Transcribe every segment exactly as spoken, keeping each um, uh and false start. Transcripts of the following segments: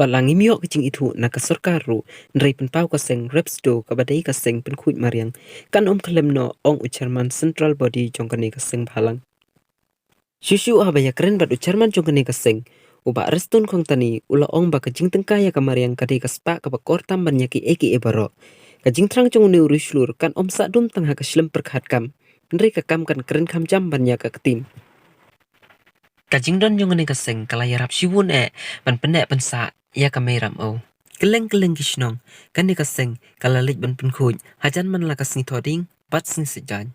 Bad la ngim ïoh ka jingithuh na ka sorkar ruh, hynrei pynpaw ka seng Repsdo kaba dei ka seng pynkhuid mariang kan ym khlem noh, ong u chairman central body jong kane ka seng bhalang. Shuh shuh haba ïakren bad u chairman jong kane ka seng, u Bah Reston Khongtani, u la ong ba ka jingtyngkai ïa ka mariang ka dei ka spah kaba kor tam ban ïa kiei kiei baroh. Ka jingthrang jong une u riewshlur kan ym sah dum tang ha ka shlem pyrkhat kam, hynrei ka kam kan kren kham jam ban ïa ka ktien. Ka jingdon jong kane ka seng ka la ïarap shibun eh ban pynneh pynsah ïa ka mei Ramew. Kylleng kylleng ki shnong, kane ka seng ka la leit ban pynkhuid hajan man la ka sngi Thohdieng bad sngi Saitjaiñ.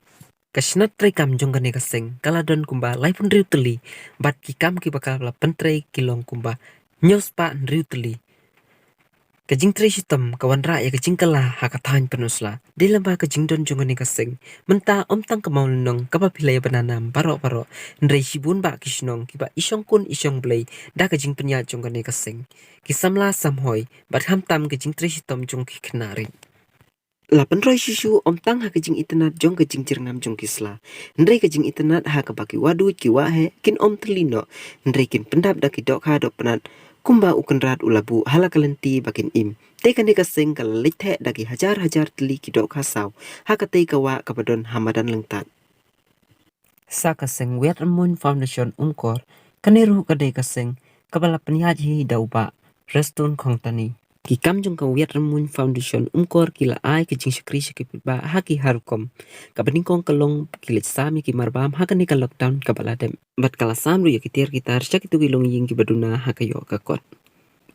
Ka shnat treikam jong kane ka seng ka la don kumba laiphew hynriew tylli, bad ki kam kiba ka la pyntrei ki long kumba hynñiew spah hynriew tylli. Ka jingtrei shitom ka wanrah ïa ka jingkylla ha ka thaiñ Pynursla. Dei lyngba ka jingdon jong kane ka seng, mynta ym tang ka Mawlynnong kaba phi la ïa bna nam baroh baroh, hynrei shibun bah ki shnong kiba i shongkun i shongblei da ka jingpynïaid jong kane ka seng, ki samla samhoi bad khamtam ka jingtrei shitom jong ki khynnah rit. La pynroi shuh shuh ym tang ha ka jingitynnad jong ka jingjyrngam jong ki sla, hynrei ka jingitynnad ha kaba ki wahduid ki waheh kin ym thylli noh, hynrei kin pyndap da ki dohkha dohpnat kumba u Kynrad u la buh ha la ka lynti ba kin im. Te kane ka seng ka la leit theh da ki hajar hajar tylli ki dohkha saw ha katei ka wah kaba don ha madan Lyngtad. Sa ka seng Wiatrymmuiñ Foundation Umkor, kane ruh ka dei ka seng kaba la pynïaid hi da u Bah Reston Khongtani. Ki kam jong ka Wiatrymmuiñ Foundation Umkor ki la ai ka jingshakri sha ki paidbah ha ki har rukom. Kaba nyngkong ka long ki leit sam ïa ki marbam ha kane ka lockdown kaba la dep, bad ka la sam ruh ïa ki tiar ki tar sha kito ki longïing kiba duna ha ka ïoh ka kot.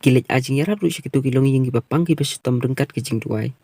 Ki leit ai jingïarap ruh sha kito ki longïing kiba pang kiba shitom ryngkat ka jingduwai.